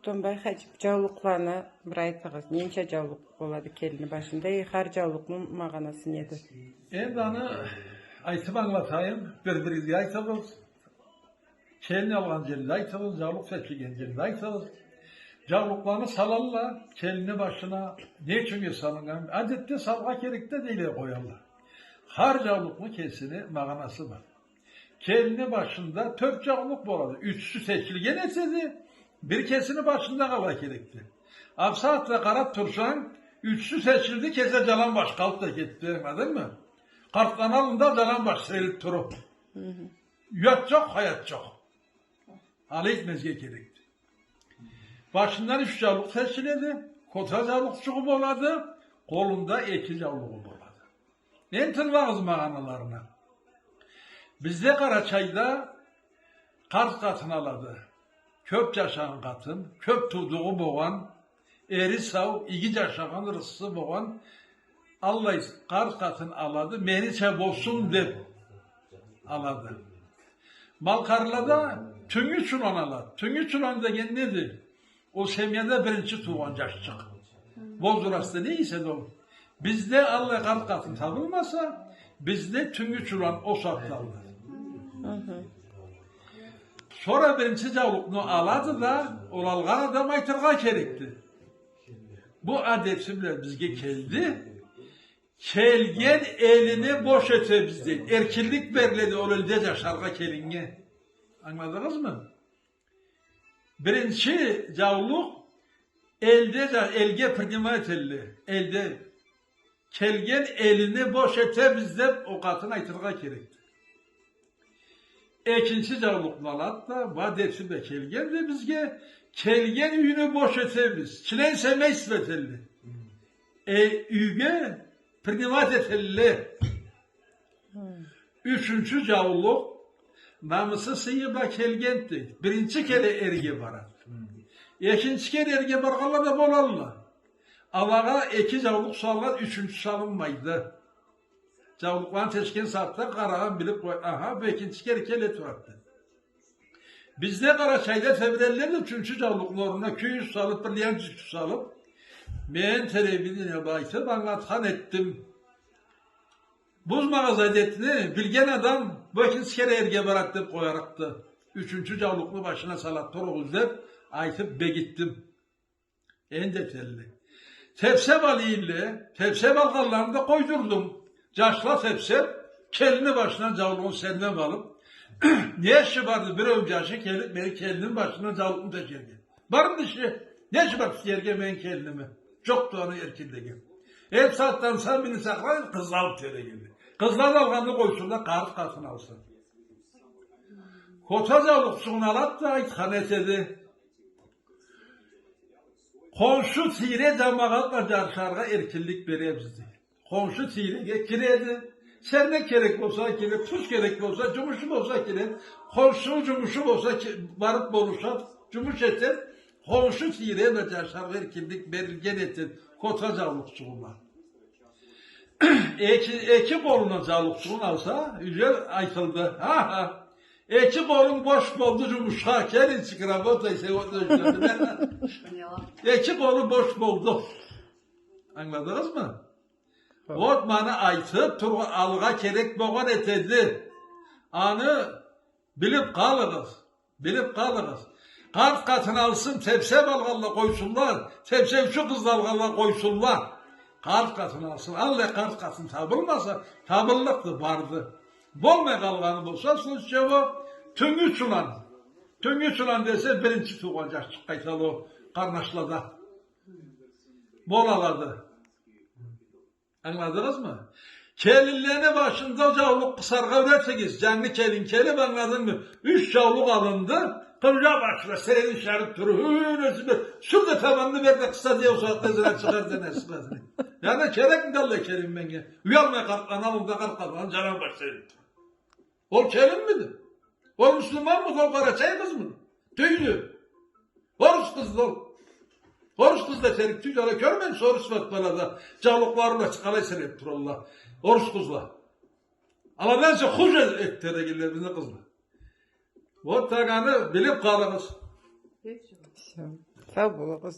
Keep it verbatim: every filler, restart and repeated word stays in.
Томбай хаджи, джаулукъланы бир айтыгъыз. Ненча джаулукъ болады келинни башында? Э, хар джаулукъну магъанасы неди? Энди аны айтыб ангылатайым, бир-биригизге айтыгъыз. Келин алгъан джерде айтыгъыз, джаулукъ сечилген джерде айтыгъыз. Джаулукъланы салалла келинни башына. Не ючюн салыннган? Адетде салыргъа керекди дейле, къоялла. Хар джаулукъну кесини магъанасы бар. Келинни башында тёрт джаулукъ болады. Ючюсю сечилген этеди, бир кесини башында къалыргъа керекди. А бусагъатда къараб турсанг, ючюсю сечилди, кеси джаланбаш къалыб да кетди, ангыладынгмы? Къартланы аллында джаланбаш сирелиб туруб. Хы-хы. Уят джокъ, хаят джокъ. Алай этмезге керекди. Башындан юч джаулукъ сечиледи, кота джаулукъчугъу болады, къолунда эки джаулугъу болады. Энди тынгылагъыз магъаналарына. Бизде Къарачайда къарт къатын алады. Кёб джашагъан къатын, кёб туудугъу болгъан, эри сау, иги джашагъан, ырысхысы болгъан, аллай къарт къатын алады, менича болсун деб алады. Малкъарлада тюнгю чулан алады. Тюнгю чулан деген неди? Ол семьяда биринчи туугъан джашчыкъ. Возрасты не эсе да ол. Бизде аллай къарт къатын табылмаса, бизде тюнгю чулан ол сагъатда алынады. Хы-хы. Сора биринчи джаулукъну алады да, ол алгъан адам айтыргъа керекди. Бу адети бла бизге келди. Келген элине бош этебиз дейди. Эркинлик бериледи ол элде джашаргъа келиннге. Ангыладыгъызмы? Биринчи джаулукъ элде джа-, элге принимать этелле. Элде келген элине бош этебиз деб ол къатын айтыргъа керекди. Экинчи джаулукъну алады да, бу адети бла келгенди бизге, келген юйню бош этебиз. Член семейства этелле. Э, юйге принимать этелле. Хы. Ючюнчю джаулукъ намысы, сыйы бла келгенди. Биринчи кере эрге барады. Хы. Экинчи кере эрге баргъанла да болалла. Алагъа эки джаулукъ салынады, ючюнчю салынмайды. Джаулукъланы тешген сагъатда къарагъан билиб къой, аха, бу экинчи кере келе турады. Бизде Къарачайда тебирелле да ючюнчю джаулукъну орнуна кюйюз салыб, бриллиант джюкчю салыб, мен телевидениеде айтыб, ангылатхан этдим. Бузмагъыз адетни, билген адам бу экинчи кере эрге барады деб къоярыкъды. Ючюнчю джаулукъну башына салады, туругъуз деб айтыб бегитдим. Энди этелле. Тепсеб алыйла, тепсеб алгъанларын да къойдурдум. Джашла тепсеб, келинни башындан джаулугъун сермеб алыб, не иши барды биреуню джашы келиб, мени келинимни башындан джаулугъун тешерге? Бармыды иши? Не иши барды сюерге мени келинимни? Джокъду аны эркинлиги. Эл сагъатдан сора мени сакълай, къызла алыб тебрегенди. Къызла да алгъанны къойсунла, къарт къатын алсын. Кота джаулукъчугъун алады да айтхан этеди. Хоншу тийре джамагъатла джашаргъа эркинлик беребиз, дейди. Хоншу тийреге киреди. Сермек керек болса киреди, туз керек болса, джумушу болса киреди. Хоншуну джумушу болса ки-, барыб болушады, джумуш этеди. Хоншу тийре бла джашаргъа эркинлик берилген этеди кота джаулукъчугъу бла. Эки, эки къолуна джаулукъчугъун алса, юйде айтылды. Ха-ха. Эки къолунг бош болду джумушха, келинчик, работай сегодня. Эки къолу бош болду. Ангыладыгъызмы? Хо. Вот, муну айтыб тургъа-, алыргъа керек болгъан этеди. Аны билиб къалыгъыз. Билиб къалыгъыз. Къарт къатын алсын, тепсеб алгъанла къойсунла, тепсеучю къызла алгъанла къойсунла. Къарт къатын алсын. Аллай къарт къатын табылмаса, табыллыкъды, барды. Болмай къалгъаны болса, сёз чыгъа, тюнгю чулан. Тюнгю чулан десе, биринчи туугъан джашчыкъ къайтала ол къарнашлада. Болалады. Ангыладыгъызмы? Келинлени башында джаулукъ къысаргъа юретигиз. Джангы келин келиб, ангыладынгмы? Юч джаулукъ алынды, къыргъа башла, сирелиб, сирелиб туруб, хы, не сюр да, табанны бер да къыса дей, ол сагъатда зыра чыгъар да, не сюресине. Яни керекмиди аллай келин меннге? Уялмай къартланы аллында къарт къатын джаланбаш сирелиб. Ол келинмиди? Ол муслиманмыды, ол къарачай къызмыды? Тюйдю. Орус къызды ол. Орус къыз да терк тюйдю, ала кёрмеймисе орус бла, бала да, джаулукълары бла къалай сирелиб туралла орус къызла. Аладан эсе хуже этеди дегенле бизни къызла. Вот так аны билиб къалыгъыз. Всё. Сау болугъуз.